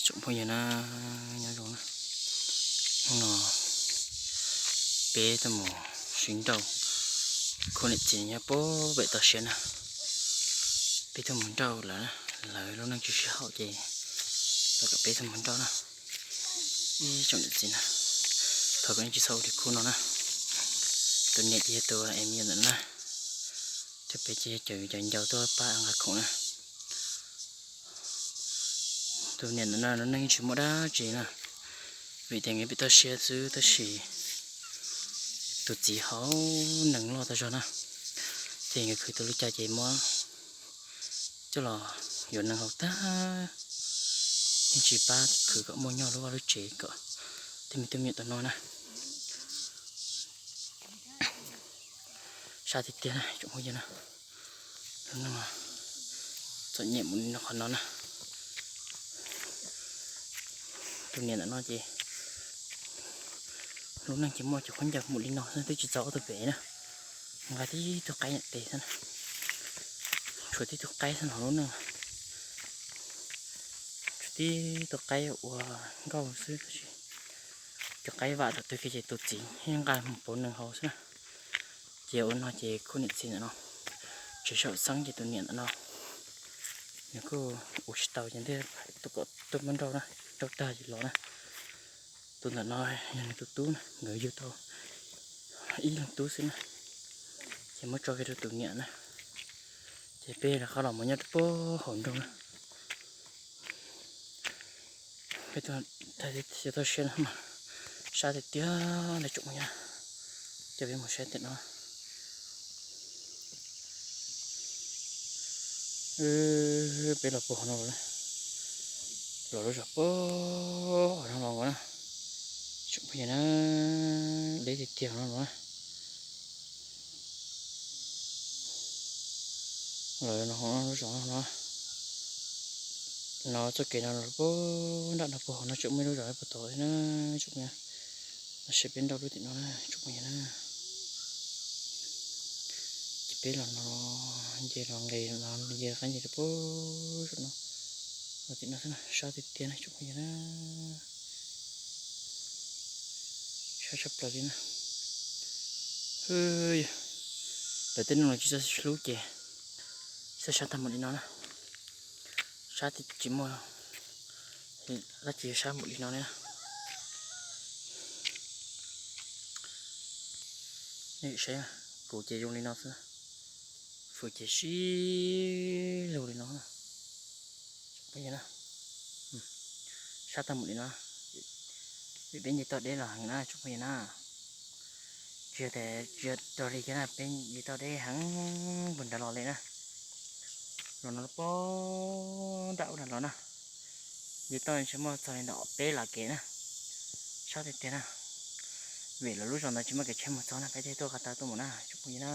Tsoom phooj ywg na, nyob zoo na, hnub no peb tuaj mus sib nrauj, khub niam txiv nyob pem toj siab na. Peb tuaj mus nrauj lawv, lawv lub neej tsis sib haum ces lawv kom peb tuaj mus nrauj na. Ib tsoom niam txiv na, thov kom nej tsis txhob ua li khub no na. Tus niam ces yog tus em me nyuam ntawm no na, thiab peb ces yog cov ncau tuaj pab nqa khoom na. Tus niam ntawm no lub neej tsis muaj dab tsi na, vim tias nkawd pem toj siab xwb tab sis tus txiv haus nees loj tag zog na, ces nkawd khwv tau li cas ces muab coj los yuav nees haus tag, yeej tsis pab khwv kom muaj nyob lub vaj lub tsev kom tej me tub me nyuam tau noj na. Sab tiag tiag na tsoom phooj ywg na, lub neej txom nyem mus li no qhov no na. Tus niam ntawm no ces lub neej ces muaj cov khaub ncaws mus li no xwb twb tsis txaus ob tug pem na, nqa tib tug qaib nyob pem xwb na, tshuav tib tug qaib xwb no lub neej, tshuav tib tug qaib ua nkauj xwb tab sis cov qaib vam thaum twg kiag ces tus txiv yeej nqa mus pauv nees haus xwb na. Ces ua no ces khub niam txiv ntawm no tseem saum xeeb ces tus niam ntawm no nws kuj ua tsis tau ces ntej tuaj kom tuaj muab nrauj na, nrauj tag ces los na. Tus ntawm no yog nws tus tub na, nkawd yug tau ib leeg tub xwb na, ces muab tso kiag rau tus niam na. Ces peb rov qab los mus nyob rau pem hauv nroog na. Peb tuaj thaij toj siab no mas sab tiag tiag li tsoom phooj ywg, coj peb mus saib tias no. Peb los puag hauv no lawm, los lub zos puag hauv no los nkaus na, tsoom phooj ywg na, deb tiag tiag no los na. Los no lub zos no, no txoj kev no los puag nram no puag hauv no tseem muaj ib lub zos puag tod na, tsoom phooj ywg. Los sis peb nrauj lub tim no na tsoom phooj ywg na. Ces peb los no, nce los nqes no, nce qab nce rau puag saum no, los tim no xwb na, sab tiag tiag na tsoom phooj ywg na. Sab tshaj plaws li na. Lawv tej neeg los tsis txawj hlub ces txawj sab tag mus li no na. Sab tsis muaj dab tsi sab mus li no li na. Nej saib, kuv ces zoo li no xwb, fwm ces sib lug li no. Tsoom phooj ywg na, sab tag mus li no, vim peb nce toj deb los heev na tsoom phooj ywg na. Tsis yog tias tsis yog rau li thiab na, peb nce toj deb heev puag nrad los li na. Los no puag nram ub nrad los na, nce toj ntshe muaj txog li ntawm peb las kev na. Sab tiag tiag na, vim lawv lub zos ntawd tsis muaj kev tsheb mus txog na, peb thiaj tuaj ko taw tuaj mus na tsoom phooj ywg na.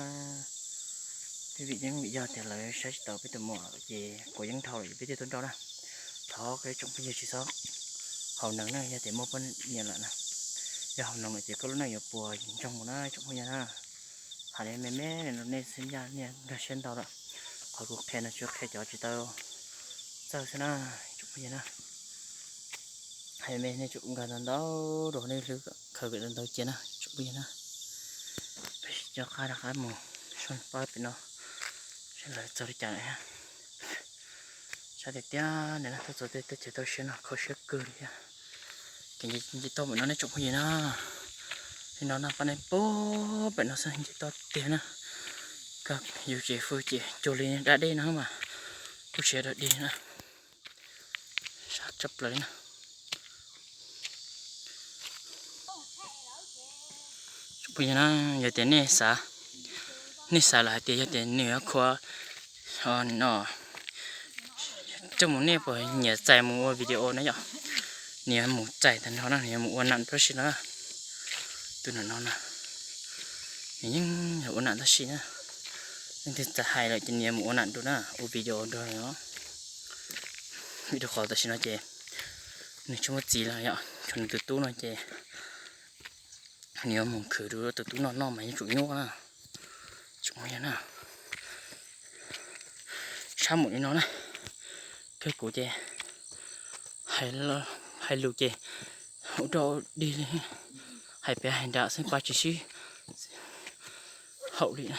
Peb vim yeeb vim yog tias lawv saib tsis taus peb tus muam ces kuav yeeb dhau lawm ces peb thiaj tuaj nrauj na. Thov kom ib tsoom phooj ywg tsis txhob haus nees na, yog tias muaj poj niam lawm na, yog haus nees lawm ces koj lub neej yuav puas ntsoog mus na tsoom phooj ywg na. Hais li me me rau nej xwb ncaj nej nkag siab ntau lawm, qhov kuv qhia no tsuas qhia cov tsis tau txawj xwb na tsoom phooj ywg na. Hais me nej tsum nkag ntau ntau rau nej hlwb khaws kom ntau ntau cia na tsoom phooj ywg na. Peb sib coj qab rov qab mus soj pab pem no seb lawv txog li cas lawm thiab. Sab tiag tiag ntawm no tuaj txog tej teb chaws toj siab no kho siab kawg li thiab. Ces nce toj pem no nej tsoom phooj ywg na, li no na pab nej pab pem no xwb nce toj tiag na. Koj yus tsev fwj ces cuag li dab dej no mas kuj tsis yog dog dig na. Sab tshaj plaws li na. Tsoom phooj ywg na, yog tias nej xav, nej xav lawm hais tias yog tias nws yuav khua no, coj mus nej puas nyiam txais mus ua video na yom? Nws yuav mus txais tag nrho na, nws yuav mus ua nam tab sis na. Tus nam no na, nws yeej yuav ua nam tab sis na. Leej twg txawm hais lawm ces nws yuav mus ua nam dua na, ua video dua no. Vim rau qhov tam sim no ces nws tsis muaj txiv lawm yom, tshuav nws tus tub no ces nws yuav mus khwv rau tus tub no noj mas yeej tsum nyuaj na. Tsoom phooj ywg na, sab mus li no na, kawg kuv ces Hais lus ces ua rau dig li, hais pem hais nram xwb, pab tsis sib haum li na.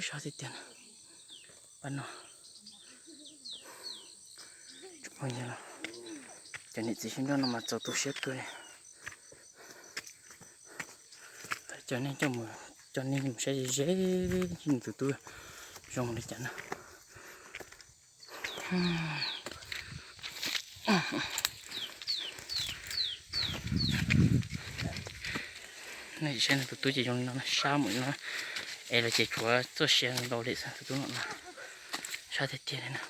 Sab tiag tiag na. Pab no, cov niam txiv sib nrauj no mas txaus tu siab kawg li. Coj nej coj mus, coj nej mus saib ze ze tus tub zoo li cas na. Nej saib no, tus tub ces zoo li no, sab mus li no, es los ces tshuav txoj sia nkaus li xwb tus tub no na. Sab tiag tiag li na.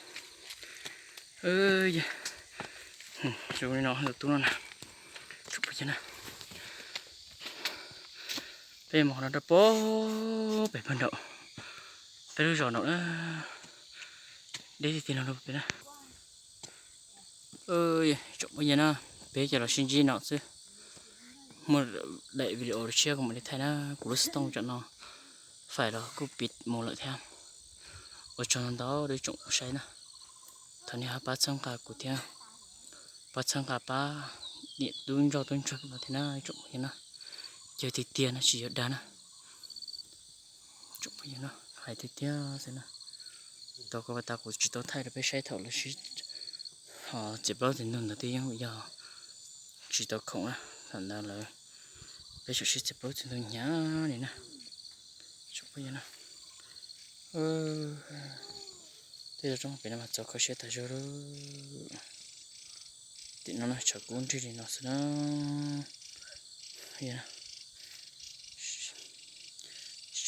Zoo li no tus tub no na. Tsuas pub na, peb mus qhov no rau pem pag nraum peb lub zos no na. Deb tiag tiag no rau pem na. Tsoom phooj ywg na, peb cov los sib ntsib no xwb. Muaj daim video tshiab kuv mam li thaij na. Kuv lub xov tooj tsam no faim los kuj piv mus lawm thiab. Ua tsaug ntau ntau rau tsoom saib na. Thov nej ho pab txhawb nqa kuv thiab, pab txhawb nqa pab niam tub ntsoj tub ntsag no thiab na tsoom phooj ywg na. Caw tiag tiag no tsis yog dag na. Tsoom phooj ywg na, hais tiag tiag xwb na. Tau ko tas kuv tsis tau thaij rau peb saib thaum lawv sib ho txiav plaub txiav ntug ntawd twb yeej yog tsis tau khoom na. Thaum ntawd lawv, peb tseem sib txiav plaub txiav ntug hnyav li na. Tsoom phooj ywg na, tej zos roob pem no mas txaus kho siab tas zog li. Tim no no tshav kub nrig li no xwb na.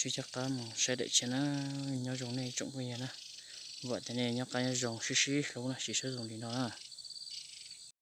Sib coj qab mus saib daim tshiab na. Nyob zoo nej tsoom phooj ywg na, vam tias nej nyob qab nyob zoo sib sib hlub na, sib sab zoo li no na.